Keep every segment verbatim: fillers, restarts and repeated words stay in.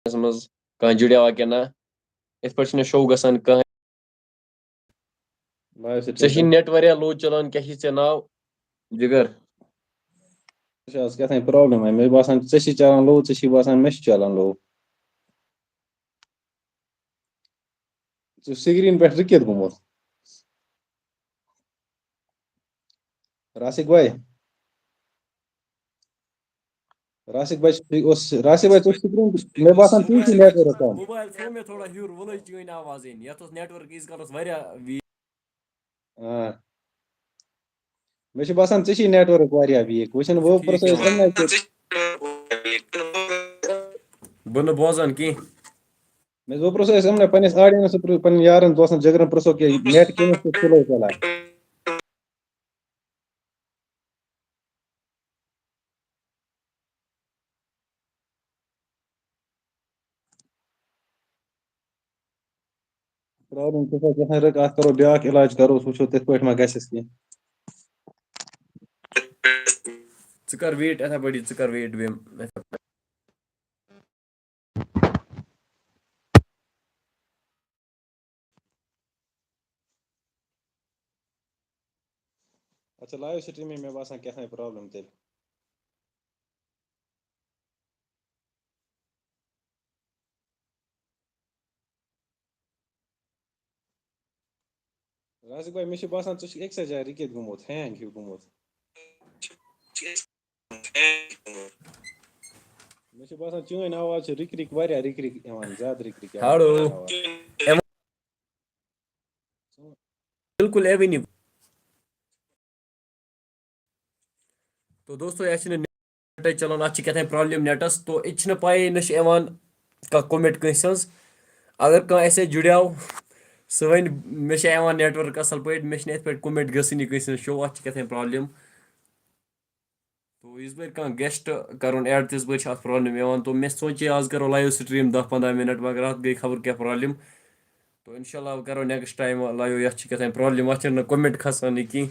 منٛز کانٛہہ جُڑیوا کِنہٕ نہ؟ یِتھ پٲٹھۍ چھُنہٕ show گژھان کٕہٕنۍ۔ Live stream ژےٚ چھُے network یا low چلان، کیٛاہ چھُے ژےٚ ناو؟ جِگر۔ ژےٚ چھِ آز کیٛاہ تام problem آے۔ مےٚ چھُ باسان، ژےٚ چھُے چلان low، ژےٚ چھُے باسان، مےٚ چھُ چلان low۔ ژٕ screen پٮ۪ٹھ رُکِتھ گوٚمُت۔ راسِک بھائی۔ راسِک بھائی، ژٕ اوس، راسِک بھائی، ژٕ اوس screen، مےٚ باسان، ژٕ چھُے network کم۔ موبایل تھوٚو مےٚ تھوڑا ہیوٚر، وۄنۍ لٔج چٲنۍ آواز یِنۍ۔ یَتھ اوس network ییٖتِس کالَس واریاہ weak۔ آ۔ مےٚ چھُ باسان، ژےٚ چھُے network واریاہ weak۔ وۄنۍ چھُنہٕ، وۄنۍ پرٛژھو أسۍ یِمنٕے تہِ۔ بہٕ نہٕ بوزان کینٛہہ۔ مےٚ دوٚپ، پرٛژھو أسۍ یِمنٕے، پنٛنِس audience، پنٛنٮ۪ن یارَن دوستَن جِگرَن پرٛژھو کہِ net کٔمِس چھُ slow چلان۔ Problem چھِ سا کیٛاہ تام رٕکھ، اَتھ کَرو بیٛاکھ علاج، کَرو، وٕچھو تِتھ پٲٹھۍ ما گژھٮ۪س کینٛہہ۔ ژٕ کَر wait یِتھَے پٲٹھی، ژٕ کَر wait بیٚیہِ۔ اچھا، live stream مےٚ باسان کیٛاہ تام problem تیٚلہِ۔ رازق بھائی، مےٚ چھُ باسان، ژٕ چھُکھ أکسٕے جایہِ رُکِتھ گوٚمُت، hang ہیوٗ گوٚمُت۔ مےٚ چھُ باسان، چٲنۍ آواز چھِ رِکۍ رِکۍ، واریاہ رِکۍ رِکۍ یِوان، زیادٕ رِکۍ رِکۍ یِوان۔ Hello۔ بِلکُل اَویلیبٕل۔ تو دوستو، یہِ چھُنہٕ net چلان، اَتھ چھِ کیٛاہ تام problem netس، تو ییٚتہِ چھِنہٕ پَیی، نہ چھِ یِوان کانٛہہ comment کٲنٛسہِ ہٕنٛز۔ اگر کانٛہہ اَسہِ سۭتۍ جُڑیو، سُہ وَنہِ، مےٚ چھِ یِوان network اَصٕل پٲٹھۍ، مےٚ چھِنہٕ یِتھ پٲٹھۍ comment گژھٲنی کٲنٛسہِ ہٕنٛز show، اَتھ چھِ کیٛاہ تام problem۔ تو یِژ بٲرۍ کانٛہہ guest کَرُن add، تِژ بٲرۍ چھِ اَتھ problem یِوان۔ تو مےٚ سوٗنٛچے آز کَرو live stream دَہ پنٛداہ minute، مگر اَتھ گٔے خبر کیٛاہ problem۔ تو اِنشاء اللہ کَرو next time live، یَتھ چھِ کیٛاہ تام problem، اَتھ چھِنہٕ comment کھسانٕے کینٛہہ۔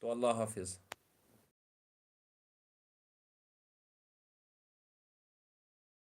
تو اللہ حافظ۔